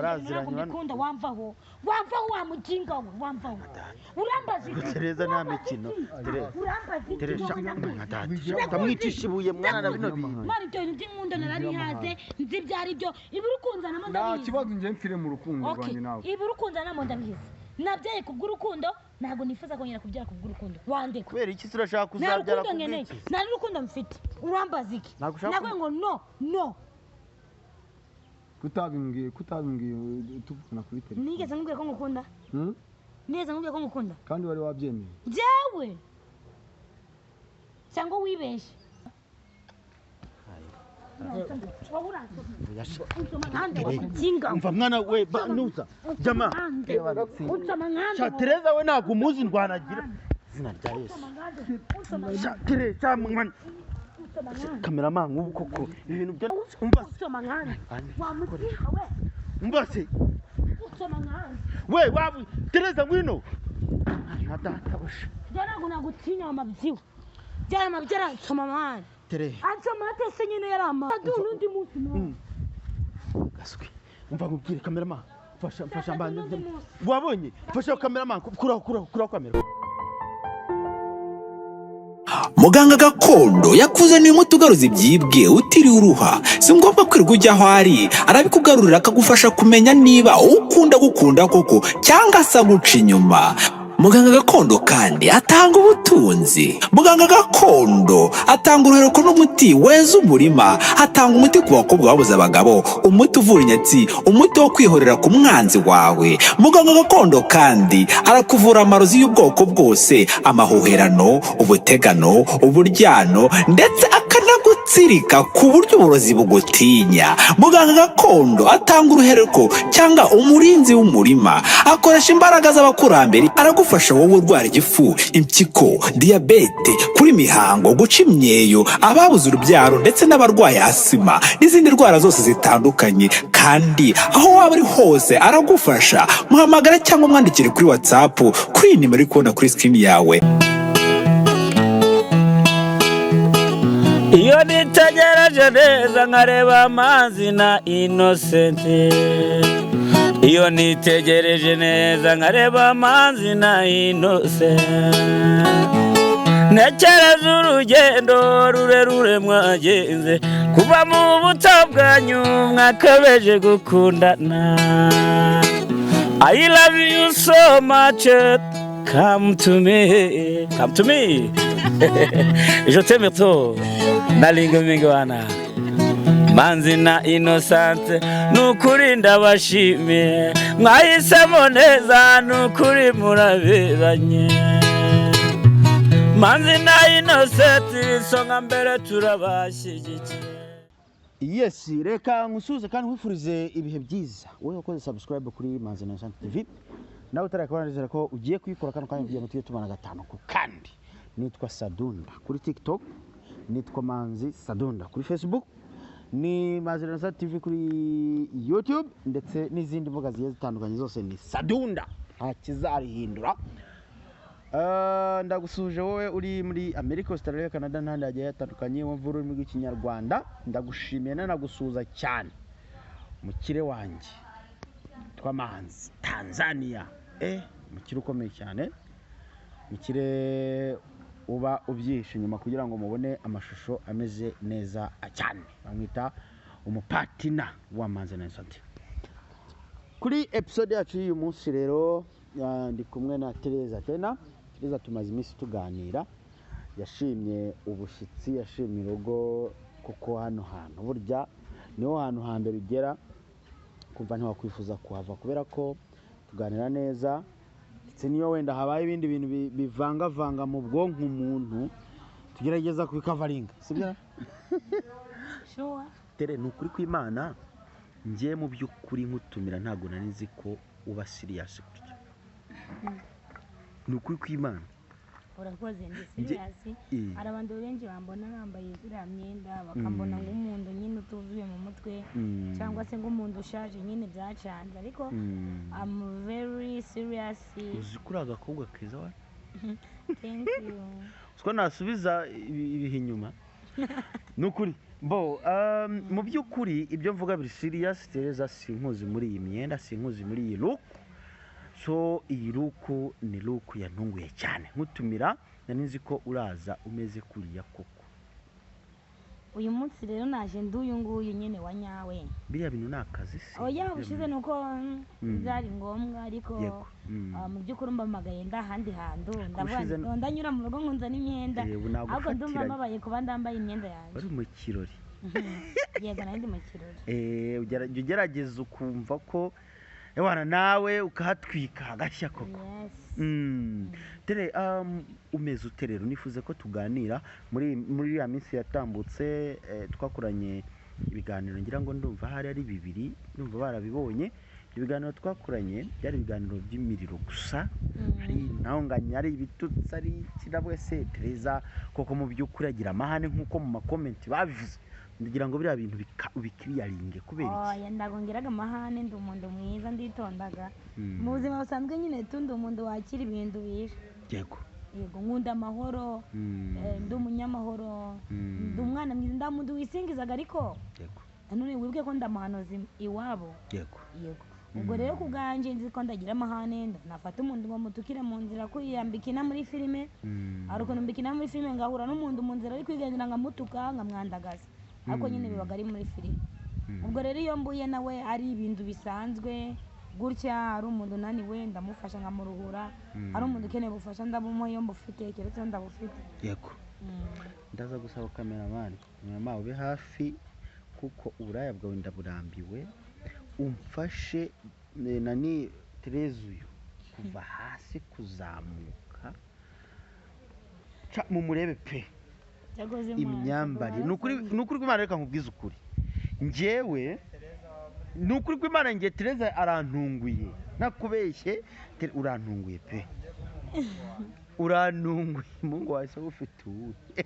Baraziranye bano. Ntabwo wamvaho, wamvaho wa mujinga we, wamvaho. Urambaza iki? Tereza nta mikino. Urambaza iki? Tereza mwana data. Ndamwicisha ibuye mwana na bino bintu. Mwana ibyo bintu by'inkunda narabihaze, nzi ibyo ari byo. Ibi urukunzanamo ndabizi. Nta kibazo njye mfire mu rukundo rwanjye nawe. Ibi urukunzanamo ndabizi. Nabyaye kubw'urukundo, ntabwo nifuza kongera kubyara kubw'urukundo. Wandeka. Kubera iki turashaka kuzabyara kubw'iki? Nta rukundo mfite. Urambaza iki? Nagwe ngo no, no. Kutabimbwiye tuvugana kuri telefone. Nigeze nkubwiye ko ngukunda? Nigeze nkubwiye ko ngukunda? Kandi wari wabyemeye. Jewe. Cyangwa wibeshe. Umva mwana we nuza. Jama. Sha Tereza we ntabwo umuzi ndwanagira. Izina rya Yesu. Sha Tereza mwana. Cameraman ubu koko ibintu byo umva umva se we wabu Tereza ngwino nka data busha jana ngo nagutinya amabyiwe jana amabyara nsoma mwana Tere ansoma atese nyine yarama n'undi munsi no gaswi umva ngubwire cameraman fasha fasha mbanje wabonye fasha cameraman kura kamera. Muganga gakondo yakuzaniye umuti ugaruza ibyibwe utiriwe uruha. Si ngombwa kwirirwa ujya aho ari, arabikugarurira akagufasha kumenya niba ukunda gukunda koko cyangwa se aguca inyuma. Muganga gakondo kandi atanga ubutunzi. Muganga gakondo atanga uruhereko n'umuti weza umurima, atanga umuti ku bakobwa babuze abagabo, umuti uvura inyatsi, umuti wo kwihorera ku mwanzi wawe. Muganga gakondo kandi arakuvura amarozi y'ubwoko bwose, amahuherano, ubutegano, uburyano, ndetse akanagutsirika ku buryo uburozi bugutinya. Muganga gakondo atanga uruhereko cyangwa umurinzi w'umurima, akoresha imbaraga z'abakurambere, aragufasha wowe urwara igifu, impyiko, diyabete, kuri mihango, guca imyeyo, ababuze urubyaro ndetse n'abarwaye asima n'izindi ndwara zose zitandukanye. Kandi aho waba uri hose aragufasha. Muhamagara cyangwa umwandikire kuri WhatsApp kuri iyi nimero uri kubona kuri screen yawe. Iyo nitegereje neza nkareba amazi na Innocent. Iyo nitegereje neza nkareba amazi na Innocent. Ntekereza urugendo rurerure mwagenze, kuva mu buto bwanyu mwakabeje gukundana. I love you so much, come to me, come to me. Je t'aime trop, nalinga mingwana. Manzi na Innocent nukuri ndabashimiye, mwahisemo neza nukuri muraberanye. Manzi na Innocent isonga mbere turabashyigikiye. Yes, reka nkusuze kandi nkwifurize ibihe byiza. Wowe wakoze subscribe kuri Manzi na Innocent TV, nawe utarakora nizera ko ugiye kuyikora kano kanya kugira ngo tujye tubana gatanu ku kandi. Nitwa Sadunda kuri TikTok, nitwa Manzi Sadunda kuri Facebook, ni Manzi na Innocent TV kuri YouTube ndetse n'izindi mbuga zigiye zitandukanye zose ni Sadunda, nta kizarihindura. Ndagusuje wowe uri muri Amerika, Australia, Canada n'ahandi hagiye hatandukanye wumva ururimi rw'Ikinyarwanda, ndagushimiye nanagusuhuza cyane. Mukire wanjye twa Manzi Tanzania, mukire ukomeye cyane, mukire uba ubyihishe inyuma kugira ngo mubone amashusho ameze neza cyane. Bamwita umupatina wa Manzi na Innocent. Kuri episode yacu y'uyu munsi rero ndi kumwe na Tereza tena. Tereza tumaze iminsi tuganira, yashimye ubushyitsi, yashimye urugo, kuko hano hantu burya niho hantu hambere ugera kumva ntiwakwifuza kuhava, kubera ko tuganira neza, ndetse niyo wenda habaye ibindi bintu bivangavanga mu bwonko umuntu tugerageza kubikavaringa, sibyo? Sure. Tere, ni ukuri kw'Imana njye mu by'ukuri nkutumira ntabwo nari nzi ko uba serious gutya. Ni ukuri kw'Imana. Urakoze, ndi serious. Hari abantu benshi bambona nambaye ziriya myenda bakambona nk'umuntu nyine utuzuye mu mutwe, cyangwa se nk'umuntu ushaje nyine byacanze, ariko I'm very serious. Uzi kuri agakobwa keza wa? Thank you. Uko nasubiza ibihe inyuma. Ni ukuri. Bo, mu by'ukuri ibyo mvuga biri serious. Tereza sinkuzi muri iyi myenda, sinkuzi muri iyi look. So iyi look ni look yantunguye cyane. Nkutumira nari nzi ko uraza umeze kuriya koko. Uyu munsi rero naje ndi uyu nguyu nyine wa nyawe. Biriya bintu ni akazi se? Oya, ubushize ni uko Mm. byari ngombwa, ariko Yego. Mu by'ukuri mbamagaye nda ahandi hantu, ndavuga Ubushize nti, ndanyura mu rugo nkunza n'imyenda, Eh, ubu ariko ndumva nagufatiranye. mbabaye kuba ndambaye imyenda yanjye. Wari mu kirori. Yego, nari ndi mu kirori. Eh, jya ugerageza ukumva ko ewana nawe ukahatwika hagashya koko. Yes. Tere, umeze ute rero? Nifuze ko tuganira muri iriya minsi yatambutse, twakoranye ibiganiro, ngira ngo ndumva hari ari bibiri, ndumva barabibonye. Ibyo biganiro twakoranye byari ibiganiro by'imiriro gusa, ari intonganya, ari ibitutsi, ari iki na bwese. Tereza koko mu by'ukuri agira amahane nk'uko mu makomenti babivuze? Ndagira ngo biriya bintu ubikiriyaringe kubera iki? Oya, ntabwo ngiraga amahane, ndi umuntu mwiza, nditondaga. Mu buzima busanzwe nyine tu ndi umuntu wakira ibintu bije. Yego, nkunda amahoro, ndi umunyamahoro, ndi umwana mwiza, nda muntu wisingizaga, ariko nanone wibuke ko ndamuhanuzi iwabo. Yego, ubwo rero ku bwanjye nzi ko ndagira amahane, nafata umuntu ngo mutukire mu nzira kwiyambika ina muri filime. Hari ukuntu mbikina muri filime ngahura n'umuntu mu nzira ari kwigendera nkamutuka, nkamwandagaza, ariko nyine bibaga ari muri filime. Ubwo rero iyo mbuye nawe ari ibintu bisanzwe gutya, ari umuntu unaniwe ndamufasha nkamuruhura, ari umuntu ukeneye ubufasha ndabumuha iyo mbufite, keretse iyo ndabufite. Yego. Ndaza gusaba kameramani, kameramani ube hafi kuko uburaya bwawe ndaburambiwe, umfashe nani Tereza uyu kuva hasi kuzamuka. Ca mumurebe pe. Cyakoze Imana, Imyambarire ni ukuri, cyakoze. ni ukuri kw'Imana, reka nkubwize ukuri, njyewe ni ukuri kw'Imana, njye Tereza arantunguye, nakubeshye. Urantunguye pe, urantunguye. Mungu wahise ufite uwuhe?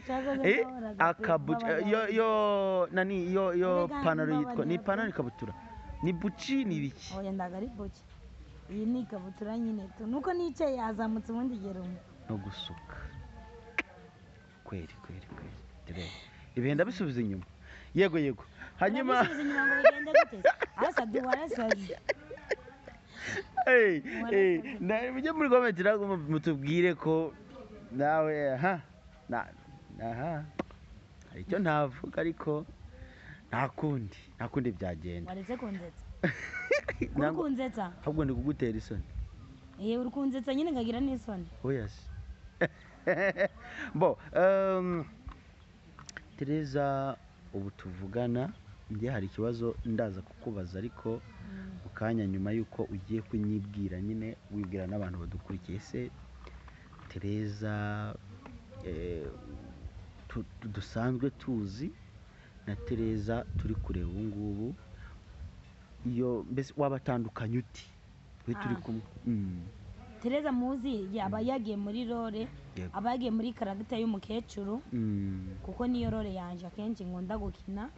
Cyakoze nahoraga pe, Akabuca mbabarira. yo nani yo Erega panaro yitwa ni mbabarira pe. Ipantaro, ikabutura ni buci, ni ibiki? Oya, ntabwo ari buke, iyi ni ikabutura nyine tu, nuko nicaye yazamutse ubundi igera umwe. No gusuka kweri kweri kweri. Tereza ibihe ndabisubiza inyuma. Yego yego, hanyuma Urabisubiza inyuma ngo bigende gute? Asabye warasaze. Hey, hey, Warasaze. Mujye muri comment ntabwo mutubwire ko nawe aha na aha hari icyo ntavuga, ariko nta kundi, nta kundi byagenda. Waretse kunzetsa? Uri kunzetsa. Ahubwo ndi kugutera isoni. Yewe, uri kunzetsa nyine ngagira n'isoni. Oya se. Bo, Tereza ubu tuvugana njye hari ikibazo ndaza kukubaza, ariko mu kanya nyuma y'uko ugiye kunyibwira nyine wibwira n'abantu badukurikiye. Se Tereza dusanzwe tuzi na Tereza turi kureba ubu ngubu, iyo mbese wabatandukanye uti we turi kumwe? Tereza muzi yaba yagiye muri role, aba yagiye muri karagita y'umukecuru, kuko niyo role yanjye akenshi nkunda gukina.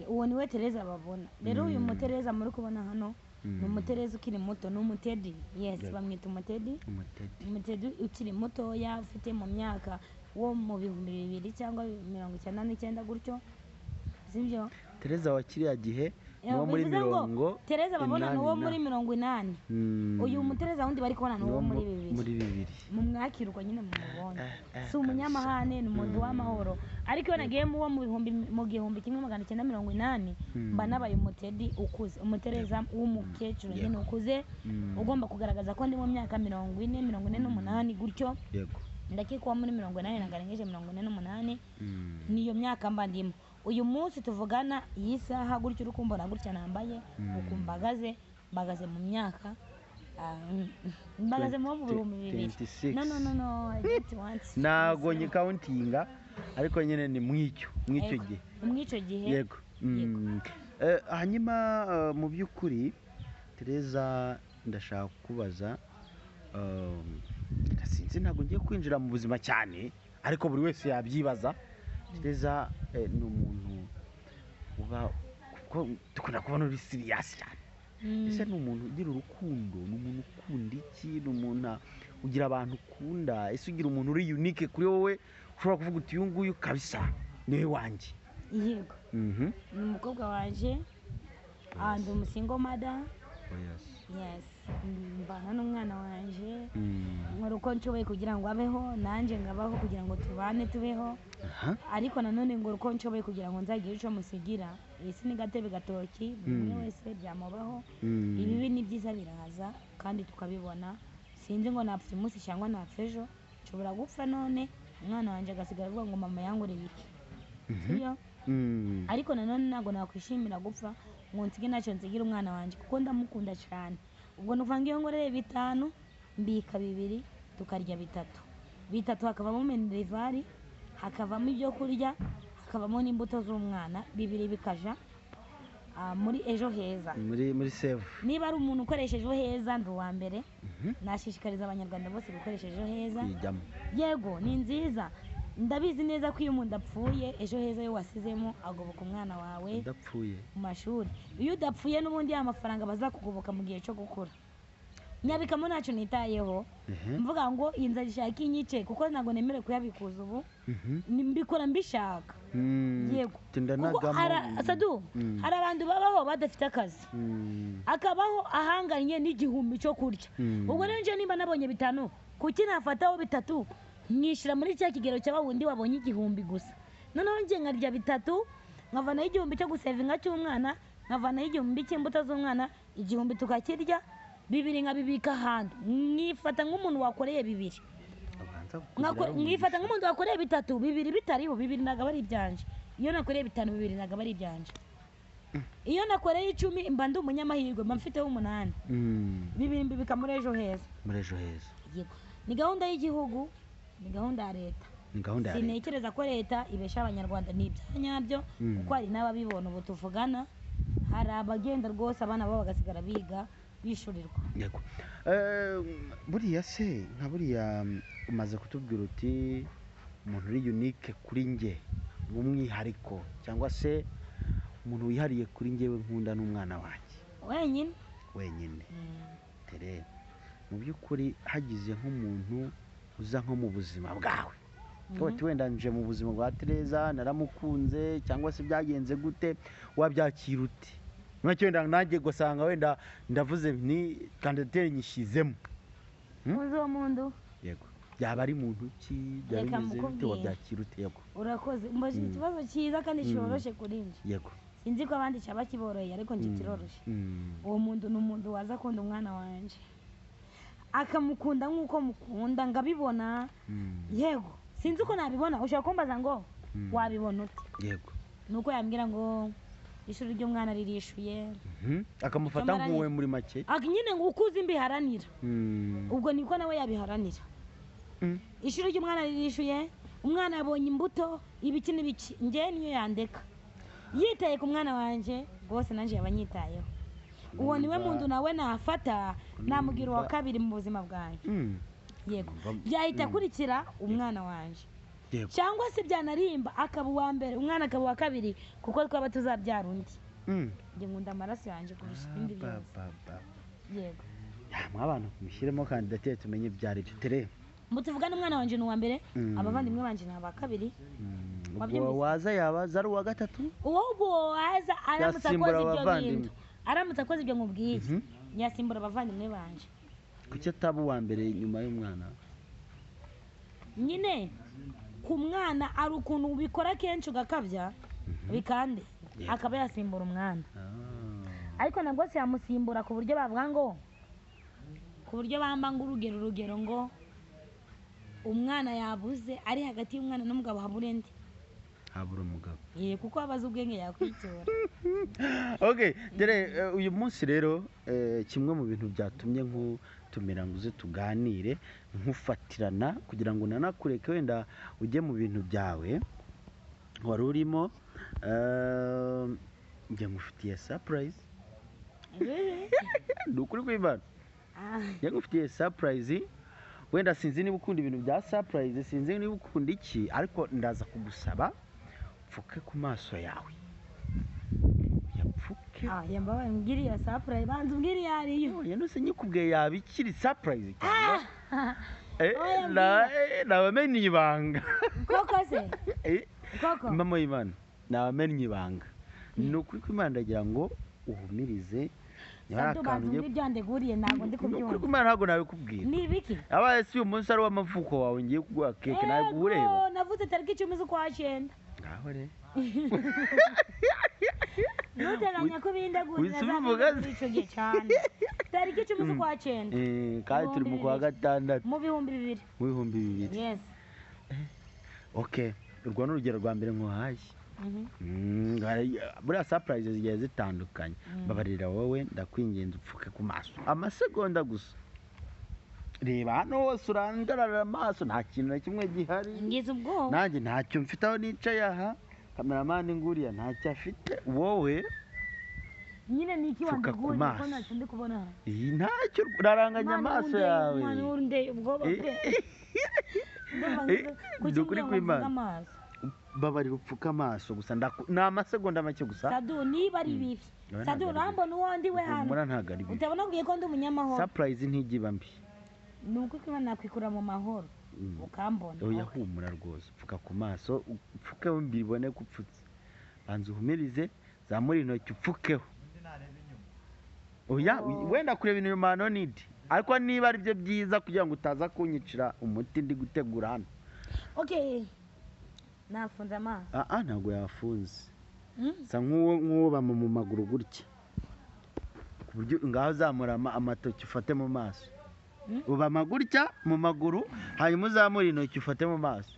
Uwo niwe Tereza babona. Rero uyu mutereza muri kubona hano ni umutereza ukiri muto, ni umutedi, yes. Bamwita umutedi. Umutedi. Umutedi ukiri mutoya, ufite mu myaka wo mu 2000 cyangwa 99 gutyo, sibyo? Tereza wa kiriya gihe ni uwo muri Bivuze ngo mirongo Tereza babona ni uwo inani na- muri 80. Uyu mutereza wundi bari kubona ni Ni uwo uwo muri bibiri. Muri bibiri. Mumwakirwa nyine mumubonye. Si umunyamahane, ni umuntu w'amahoro, ariko iyo nagiye mu wo mu bihumbi, mu 1980, mba nabaye umutedi ukuze, umutereza w'umukecuru nyine ukuze, ugomba kugaragaza ko ndi mu myaka 40, 48 gutyo. Ndakeka uwo muri 80 ntabwo arengeje 48. Niyo myaka mba ndimo uyu munsi tuvugana iyi saha gutyo, uri kumbona gutya nambaye uku mbagaze, mbagaze mu myaka mbagaze mu 2000. 26. No, no, no, no, I don't want. Ntago nyikawuntinga, ariko nyine ni mw'icyo Yego, gihe. ni mw'icyo gihe. Yego. Hanyuma mu by'ukuri Tereza ndashaka kukubaza, sinzi, ntabwo ngiye kwinjira mu buzima cyane, ariko buri wese yabyibaza. Tereza ni umuntu uba, kuko dukunda kubona uri serious cyane. Ese ni umuntu ugira urukundo? Ni umuntu ukunda iki? Ni umuntu ugira abantu ukunda? Ese ugira umuntu uri unique kuri wowe ushobora kuvuga uti uyu nguyu kabisa? Niwe wanjye. Yego, ni umukobwa wanje. Ndi umusingle mother. Yes, mbana n'umwana wanje, nkora uko nshoboye kugira ngo abeho, nanjye ngabaho kugira ngo tubane tubeho. Ariko nanone ngora uko nshoboye kugira ngo nzagire icyo musigira. Iyi si ni gatebe gatoki, buri umwe wese byamubaho. Ibibi ni byiza biraza kandi tukabibona. Sinzi ngo napfa uyu munsi cyangwa napfa ejo. Nshobora gupfa none umwana wanjye agasigara avuga ngo mama yankoreye iki, sibyo? Ariko nanone ntabwo nakwishimira gupfa ngo nsige ntacyo nsigira umwana wanjye, kuko ndamukunda cyane. Ubwo ni ukuvuga ngo iyo nkoreye 5 mbika 2, tukarya 3, 3 hakavamo minerivare, hakavamo ibyo kurya, hakavamo n'imbuto z'umwana, 2 bikaja muri ejo heza, muri save. Niba ari umuntu ukoresha ejo heza, ndi uwa mbere. Nashishikariza abanyarwanda bose gukoresha ejo heza. Kuyijyamo. Yego, ni nziza. Ndabizi neza ko iyo umuntu apfuye, ejo heza yo wasizemo agoboka umwana wawe udapfuye mu mashuri. Iyo udapfuye n'ubundi ya mafaranga bazakugoboka mu gihe cyo gukura. Nyabikamo ntacyo nitayeho, mvuga ngo iyi nzara ishaka inyice, kuko ntabwo nemerewe kuyabikuza ubu. Mbikora mbishaka. Yego, kuko Sadu, hari abantu babaho badafite akazi, akabaho ahanganye n'igihumbi cyo kurya. Ubwo rero njye nimba nabonye 5, kuki nafataho 3 nkishyira muri cya kigero cya wundi wabonye igihumbi gusa? Noneho njye nkarya 3, nkavanaho igihumbi cyo gusevinga cy'umwana, nkavanaho igihumbi cy'imbuto z'umwana, igihumbi tukakirya, 2 nkabibika ahantu. Nkifata nk'umuntu wakoreye 2, nkifata nk'umuntu wakoreye 3, 2 bitariho, 2 ntabwo ari ibyanje. Iyo nakoreye 5, 2 ntabwo ari ibyanje. Iyo nakoreye 10 mba ndi umunyamahirwe, mba mfiteho 8. 2 mbibika muri ejo heza. Muri ejo heza. Yego, ni gahunda y'igihugu, ni gahunda ya leta. Ni gahunda ya leta. Sintekereza ko leta ibesha abanyarwanda, ni ibyanyabyo, kuko hari n'ababibona ubu tuvugana, hari abagenda rwose abana babo bagasigara biga bishyurirwa. Yego. Buriya se nka buriya umaze kutubwira uti umuntu uri unique kuri njye, w'umwihariko, cyangwa se umuntu wihariye kuri njyewe nkunda n'umwana wanjye wenyine wenyine. Tere, mu by'ukuri hagize nk'umuntu uza nko mu buzima bwawe, uti wenda nje mu buzima bwa Tereza naramukunze, cyangwa se byagenze gute, wabyakira ute? Mwacyo wenda nanjye gusanga wenda ndavuze ni kandidatire nyishyizemo. Uzi uwo muntu? Yego. Byaba ari muntu ki, byaba bimeze bite, wabyakira ute? Yego. Urakoze, umbajije ikibazo cyiza kandi cyoroshye kuri njye. Yego. Sinzi ko abandi cyaba kiboroheye, ariko njye kiroroshye. Uwo muntu ni umuntu waza akunda umwana wanjye, akamukunda nk'uko mukunda, ngabibona. Yego, sinzi uko nabibona. Ushobora kumbaza ngo wabibona ute? Yego. Nuko yambwira ngo ishuri ry'umwana ririshuye, akamufata nk'uwe muri make, nyine ngo uko uzi mbiharanira, ubwo niko nawe yabiharanira. Ishuri ry'umwana ririshuye, umwana yabonye imbuto, ibiki n'ibiki, njye niyo yandeka yitaye ku mwana wanjye rwose, nanjye yaba anyitayeho. Uwo niwe muntu nawe nafata namugira uwa kabiri mu buzima bwanjye. Yego, byahita akurikira umwana wanjye, cyangwa se byanarimba akaba uwa mbere, umwana akaba uwa kabiri, kuko twaba tuzabyara undi. Njye nkunda amaraso yanjye kurusha ibindi byose. Yego. Mw'abantu mushyiremo kandidatire tumenye ibyo ari byo. Tere, mutuvugane, umwana wanjye ni uwa mbere, abavandimwe banjye ni aba kabiri. Ubwo waza yabaza ari uwa gatatu? Uwo ubwo waza aramutse akoze ibyo bintu, aramutse akoze ibyo nkubwiye, yasimbura abavandimwe banje. Kuki ataba uwa mbere nyuma y'umwana? Nyine ku mwana ari ukuntu ubikora kenshi ugakabya bikande, akaba yasimbura umwana. Ariko nabwo se yamusimbura ku buryo bavuga ngo, ku buryo bamba ngo urugero ngo umwana yabuze ari hagati y'umwana n'umugabo habure ndi, habura umugabo. Kuko abaza ubwenge yakwitora. Okay, dere uyu munsi rero kimwe mu bintu byatumye nkutumira ngo uze tuganire, nkufatirana kugira ngo nanakureke wenda ujye mu bintu byawe wari urimo, njye ngufitiye surprise. Ni ukuri kw'Imana, njye ngufitiye surprise. Wenda sinzi niba ukunda ibintu bya surprise, sinzi niba ukunda iki, ariko ndaza kugusaba upfuke ku maso yawe. Yapfuke. Yambaye mbwiriya surprise, banza umbwiriya ariyo. Oya, nuse nyikubwiye yaba ikiri surprise cyangwa? Nabamenye ibanga. Koko se? Koko. Impamo y'Imana nabamennye ibanga. Ni ukuri ko Imana ndagira ngo uhumirize. Niba ari Sadu akantu banza ugiye umbwire ibyo wandeguriye, ntabwo ndi Ni ukuri ko kubyumva. Imana ntabwo nabikubwira. Ni ibiki? Abaye si uyu munsi ari uw'amavuko wawe ngiye kuguha keke, ntabwo uwureba. Ego, navutse tariki 10 z'ukwa cyenda. Ngaho re. Ntuteganya ko bindagurira Wihise ubivuga se? icyo gihe cyane. Tariki 10 z'ukwa cyenda. Kandi turi mu kwa gatandatu. Mu 2000. Mu 2000. Yes. Okay, urwo ni urugero rwa mbere nkuhaye. Buriya surprise zigiye zitandukanye. Babarira wowe, ndakwinginze upfuke ku maso amasegonda gusa. Reba hano hose urangarara amaso, nta kintu na kimwe gihari. Ngize ubwoba. Nanjye ntacyo mfite aho nicaye aha. Kameramani nguriya ntacyo afite. Wowe nyine ni iki Pfuka ku wandeguriye ko maso. ntacyo ndi kubona hano? Iyi ntacyo, uraranganya amaso yawe. Mwana urundeye ubwoba pe. Ndumva kuki Ni ukuri ngira ngo kw'Imana. mfuke amaso? Babarira upfuka amaso gusa, ni amasegonda make gusa. Sadu niba ari bibi. Oya, Sadu ntabwo ari bibi. urambona uwo ndi we hano. Humura ntabwo ari bibi. Utabona kubwiye ko ndi umunyamahoro. Surprise ntijya iba mbi. Ni uko Imana nakwikura mu mahoro. Ukambona. Oya humura rwose, upfuka ku maso, upfukeho mbibone ko upfutse. Banza uhumirize, zamura intoki upfukeho. Oya wenda kureba inyuma no need. Ariko niba ari byo byiza kugira ngo utaza kunyicira umuti ndi gutegura hano. Okay. Nafunze amaso. Ah ntabwo yafunze. Sa nk'uwubama mu maguru gutya. Ku buryo ngaho uzamura amatoki ufate mu maso. Ubama gutya mu maguru, hanyuma uzamura intoki ufate mu maso.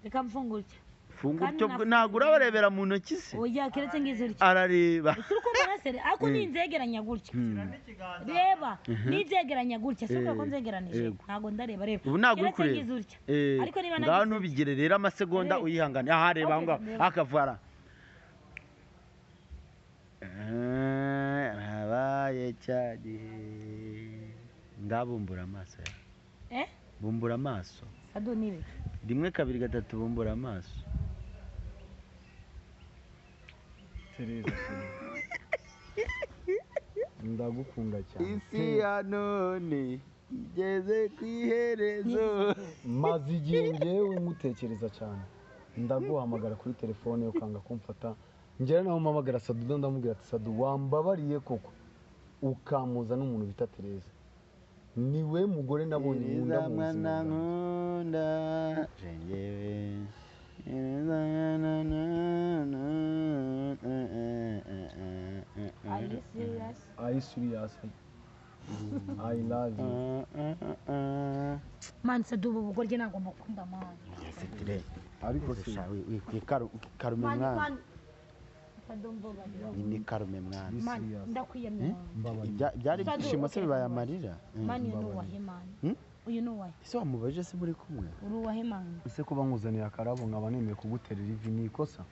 Reka mfungure. Funga utyo, ntabwo urabarebera mu ntoki se? Oya keretse ngize utyo. Arareba. Turi kumva sere, ariko ninzegeranya gutya. Reba, ninzegeranya gutya, si uko nzegeranije. Ntabwo ndareba reba. Ubu ntabwo uri kureba. Keretse ngize utya. Ariko niba ngaho ntubigere rero amasegonda uyihangane. Aha reba ngaho akavara. Habaye cyane. Ngabumbura amaso yawe. Bumbura amaso. Sadu nibe. 1 2 3 bumbura amaso. Tereza. Ndagukunda cyane. Isi ya none igeze ku iherezo. Maze igihe ngewe nkutekereza cyane. Ndaguhamagara kuri telefone ukanga kumfata. Ngera naho mpamagara Sadu ndamubwira ati Sadu wambabariye koko ukamuza n'umuntu bita Tereza. Niwe mugore nabonye nkunda mu buzima nkunda jengewe. Are you serious? Are you serious? I love you. Man Sadu ubu bugoryi ntabwo mukunda man. Ariko se karume mwana. Sadu mbabarira. Ni karume mwana. Man ndakwiyamye. Byari ibyishimo se bibaye amarira. Man uyu ni uwahe man. Uyu ni uwahe. Ese wamubaje se muri kumwe? Uri uwahe man. Ese kuba nkuzaniye akarabo nkaba nemeye kuguterera ivi ni ikosa?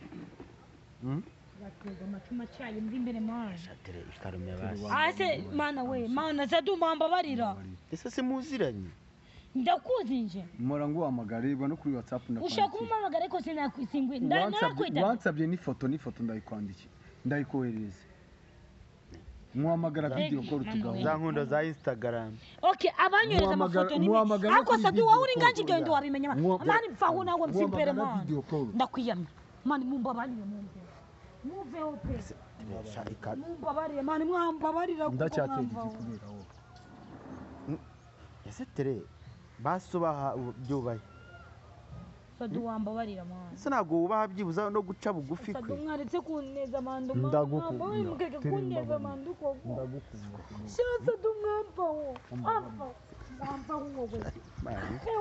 Batega amacuma cyayi mvi imbere man. Shatere ikarume basi. Ase mana we mana Sadu mwambabarira. Ese se muziranye? Ndakuzi nje. Mpora nguhamagara reba no kuri WhatsApp ndakwandikiye. Ushaka kumpamagara ariko sinakwizingwe. Ndanakwita. Wansabye n'ifoto ndayikwandikiye. Ndayikoherereza. Muhamagara video call tugahuza. Za nkundo za Instagram. Okay, abanyohereza amafoto ni. Ariko Sadu wowe uri nganje ibyo bintu wabimenya. Mani mfaho nawe msimpere man. Ndakwiyamye. Mani mumbabarire mumve. Muveho pe. Mumbabarire mani mwambabarira kuko Ndacyatera ivi kubera wowe. Ese tere basubaha byubaye. Sadu wambabarira man. Ese ntabwo wubaha byibuza no guca bugufi kwe. Sadu mwaretse kuneza mando. Ndagukunda. Mukeke kuneza mando koko. Ndagukunda. Sadu mwambaho. Ampa. Mwambaho wowe.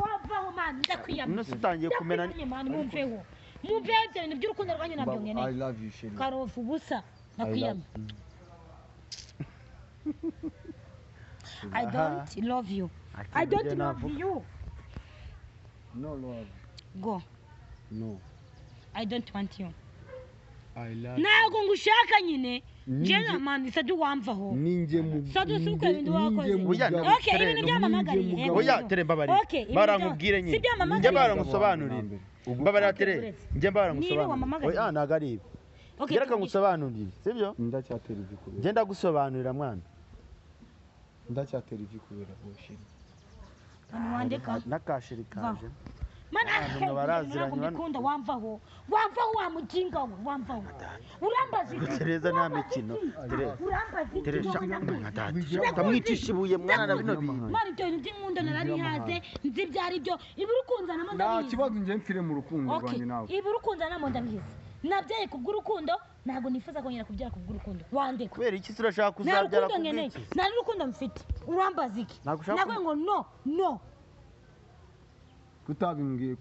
Wambaho man ndakwiyamye. None utangiye kumena man mumveho. Mumveho ibyo bintu by'urukundo rwanyu nabyo nkeneye. I love you Sheri. Karofu ubusa ndakwiyamye. I don't love you. I don't love you. No love. Go. No. I don't want you. I love. Ntabwo ngushaka nyine. Njye man Sadu wamvaho. Ninjye mu. Sadu si uko ibintu wakoze. Okay, ibintu byamamagariye. Oya tere mbabarira. Barankubwire nyine. Njye barangusobanurire. Mbabarira tere. Njye barangusobanurire. Oya ntabwo ari ibi. Okay. Gereka ngusobanurire, sibyo? Ndacyatera ivi kubera. Njye ndagusobanurira mwana. Ndacyatera ivi kubera wowe Sheri. Wandeka. Nakashiri kaje. Mana, Abantu mwe baraziranye ntabwo bano. mbikunda. Wamvaho, wamvaho, wa mujinga we, wamvaho. Urambaza iki? Tereza, nta Urambaza mikino. iki? Tereza. Urambaza iki? Tereza, Wowe ndakuzi. mwana data, utamwicisha ibuye mwana na bino bintu. Mana, ibyo bintu by'inkunda narabihaze, nzi ibyo ari byo. Ibi uri kunzanamo Nta ndabizi. kibazo, njye mfire mu rukundo Okay, rwanjye nawe. ibi uri kunzanamo ndabizi. Nabyaye kubw'urukundo, ntabwo nifuza kongera kubyara kubw'urukundo. Wandeka. Kubera iki se urashaka Nta kuzabyara rukundo nkeneye. kubw'iki? Nta n'urukundo mfite. Urambaza iki? Ntabwo ushaka Nakubwiye ngo no, no. Kutabimbwiye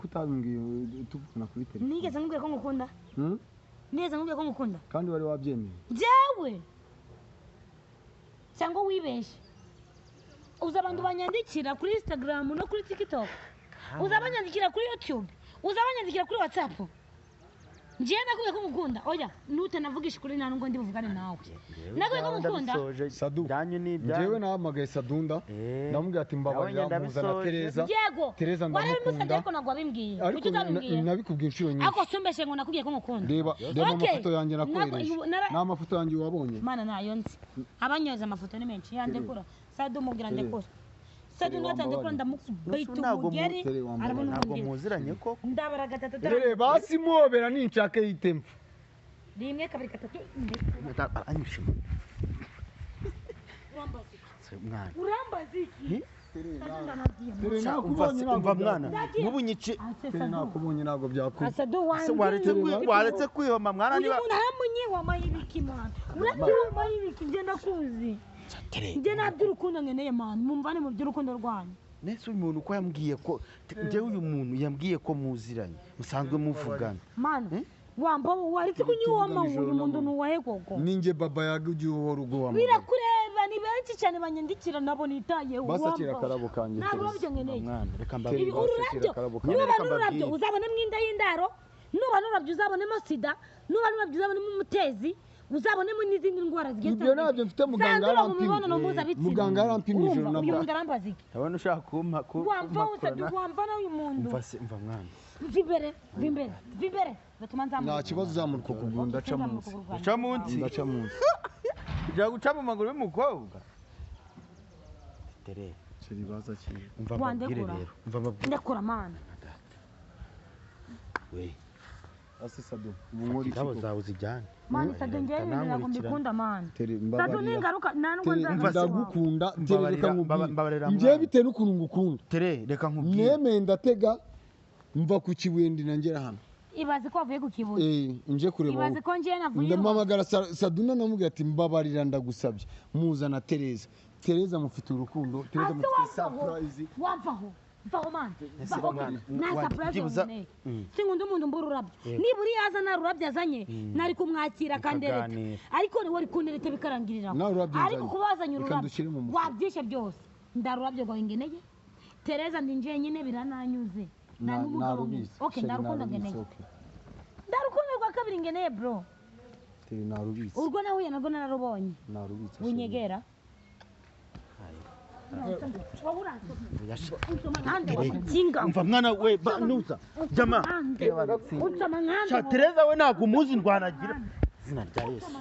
tuvugana kuri telefone? Nigeze nkubwiye ko ngukunda? Hmm? Nigeze nkubwiye ko ngukunda? Kandi wari wabyemeye. Jewe cyangwa wibeshye? Uzi abantu banyandikira kuri Instagram no kuri TikTok, uzi abanyandikira kuri YouTube, uzi abanyandikira kuri WhatsApp? Njyewe nakubwiye ko ngukunda? Oya, nutanavugisha ukuri nta nubwo ndi buvugane nawe. Nakubwiye ko ngukunda? Ndabisoje. Sadu. Byanyu ni ibyanyu. Njyewe nahamagaye Sadunda, ndamubwira ati mbabarira, Nawe muzana ndabisoje. Tereza. Yego. Tereza Warabimusabye, ndamukunda. ariko ntabwo wabimbwiye. Ariko Kuki utabimbwiye? nabikubwiye inshuro nyinshi. Ariko sumbeshe ngo nakubwiye ko ngukunda. Reba, reba Okay. amafoto yanjye nakohereje. Ni amafoto yanjye wabonye. Mana, nayo nzi. Abanyoza amafoto ni menshi. Yandekura Sadu, mubwira ndekura Sadu. Tere, Natandekura wambabariye. ndamukubita Ntabwo umugeri. Tere, wambabariye. Arabona Ntabwo umugeri. muziranye koko. Ndabara gatatu. Rere basi, mobera ninshaka yitemfa. Rimwe, kabiri, gatatu, ndekura. Aranyishe. Urambaza iki? Mwana. Urambaza iki? Sadu, ndanagiye. Tere, Umva nakubonye se- ntabwo umva mwana. byakunda. Nk'ubu nyice. Tere, nakubonye ntabwo byakunda. Asadu. Se waretse kwihoma mwana Uyu niba muntu aramunyihoma y'ibiki, mana? Urabyihoma y'ibiki? Njye ndakuzi. Tere. Njye nta by'urukundo nkeneye, mana. Mumvane mu by'urukundo rwanyu. Nese uyu muntu ko yambwiye ko njyewe, uyu muntu yambwiye ko muziranye, musanzwe muvugana. Mana, wamba waretse kunyihoma. Tuvugana ijoro Uyu muntu n'amanywa. ni uwahe koko? Ninjye baba yaga ujya uhora uguhamagara. Birakureba, ni benshi cyane banyandikira, nabo nitayeho. Basi akira Wamba. akarabo kanjye, Ntabwo Tereza. urabyo nkeneye. Mwana, reka Tere, mbabwire. Ibi basi akira ururabyo, akarabo kanjye. nuba Reka n'ururabyo mbabwire. uzabonemo inda y'indaro, nuba n'ururabyo uzabonemo sida, nuba n'ururabyo uzabonemo umutezi, uzabonemo n'izindi ndwara zigiye Ibyo ntabyo mfite, muganga zandura mu yarampimye. mibonano mpuzabitsina. Muganga yarampimye ijoro Urumva, uyu n'amanywa. muntu arambaza iki? Ndabona ushaka kumpa Wamva kumpakurana. wamva nawe uyu muntu. Umva se, umva mwana. Mva imbere, mva imbere, mva imbere, batuma nzamuka. Nta kibazo, uzamura uko kuguru, ndaca munsi. Uca munsi? Ndaca munsi. Ujya guca mu maguru y'umukobwa? Tere. Chéri, baza akira. Umva mbabwire. Wandekura. Rero umva mbabwire. Ndekura, mana. We. Asi Sadu, ubu nkora iki Indabo koko? zawe uzijyane. Mana, Sadu, njyewe ibintu ntabwo Ntankurikirane. mbikunda, mana. Tere, Sadu, mbabarira. ningaruka nta nubwo Tere, nzagaruka. ndagukunda Tere, Mbabarira, reka nkubwire. mbabarira, Njyewe mwana. bitewe n'ukuntu ngukunda, Tere, reka nkubwire. nemeye ndatega mva ku Kibuye ndina ngera hano. Ibaze ko wavuye ku Kibuye. Eh, nje kureba Ibaze wowe. ko njyewe navuye. Ndamuhamagara Saduna, ndamubwira ati mbabarira, ndagusabye, muzana Tereza. Tereza mufite urukundo, Tereza Ase mufite wamvaho. surprise. Wamvaho, vaho mana, vaho. Mwana, Nta surprise byibuza- nkeneye. Sinkunda umuntu mbura ururabyo. Nibura iyo aza nta rurabyo azanye, nari kumwakira akandereta. Mukaganira. Ariko ni wari kundereta bikarangirira aho. Nta rurabyo Ariko nzanye. kuba wazanye Reka ururabyo ndushyire mu mufuka. wabyishe byose. Nda rurabyo rwawe ngeneye. Tereza ndi njyenyine, birananyuze. Nta n'umugabo nkeneye. Narubitse. Okay, Chéri, nda rukundo narubitse, ngeneye. okay. Nda rukundo rwa kabiri ngeneye, bro. Tere, narubitse. Urwo nahuye narwo nararubonye. Narubitse, chéri. Winyegera. Wowe uransoma. Unsoma nkande, wamukinga. Umva mwana we, nuza jama. Nkande. Unsoma nkande. Sha Tereza we, ntabwo umuzi ndwanagira izina rya Yesu.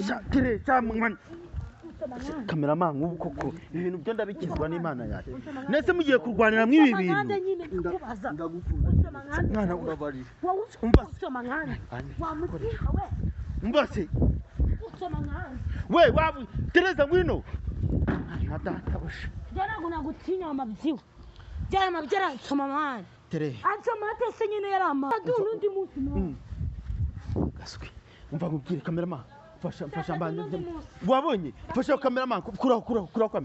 Sha Tere, sha mwana. Cameraman, nk'ubu koko ibi bintu byo ndabikizwa n'Imana yanjye? Nese mugiye kurwanira mw'ibi Unsoma nkande bintu? nyine ndakubaza. Ndagukunda. Unsoma nkande. Mwana we. Mbabarira. Wowe Umva. unsoma nkande. Wamukinga we. Umva se. Unsoma nkande. We wabu Tereza, ngwino nka data busha. Njye ntabwo nagutinya, wamabyiwe. Byari amabyi aransoma, mwana. Tere. Ansoma ate se nyine yari ama. N'undi munsi nawe. Gaswi, umva nkubwire, cameraman, mfasha, mfasha. Sasa Mbanje n'undi munsi. wabonye, mfasha cameraman, kuraho, kuraho, kuraho kamera.